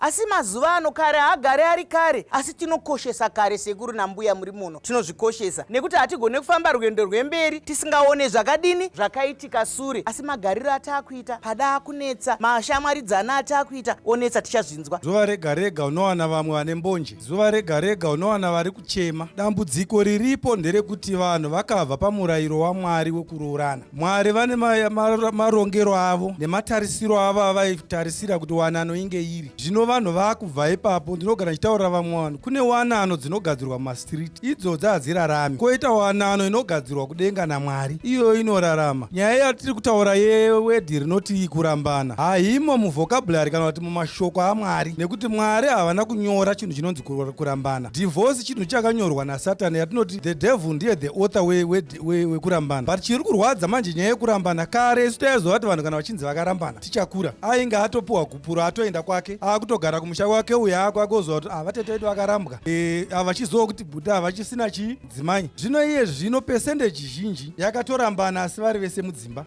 Asi mazuva ano kare haagare ari kare, asi tinokoshesa kare. Sekuru nambuya muri muno, tinozvikoshesa nekuti hatigone kufamba rwendo rwemberi tisingaone zvakadini zvakaitika sure. Asi magariro ataakuita pada akunetsa, mashamwaridzana ataakuita onetsa, tichazvinzwa. Zuva rega rega unowana vamwe vane mbonje, zuva rega rega unowana vari kuchema. Dambudziko riripo nderekuti vanhu vakabva pamurayiro waMwari wekuroorana. Mwari vane marongero avo nematarisiro avo avaitarisira kuti wanano inge iri. Zvino vanhu vakubva ipapo. Ndinogara ndichitaurira vamwe vanhu, kune wanano dzinogadzirwa mumastreet, idzodzo hadzirarami. Koita wanano inogadzirwa kudenga naMwari, iyoyo inorarama. Nyaya yatiri kutaura yeword rinoti kurambana haimo muvocabulary kana kuti mumashoko aMwari, nekuti Mwari havana kunyora chinhu chinonzi kurambana. Divorce chinhu chakanyorwa naSatani, yatinoti the devil ndiye the author wekurambana. But chiri kurwadza manje, nyaya yekurambana, kare isu taizova kuti vanhu kana vachinzi vakarambana tichakura, ainge atopiwa gupuro, atoenda kwake, akutogara kumusha kwake. Uyo akwake oziva kuti vatete vedu vakarambwa, havachizova kuti bhuta havachisina chidzimai. Zvino iye zvino percentage zhinji yakatorambana, asi vari vese mudzimba.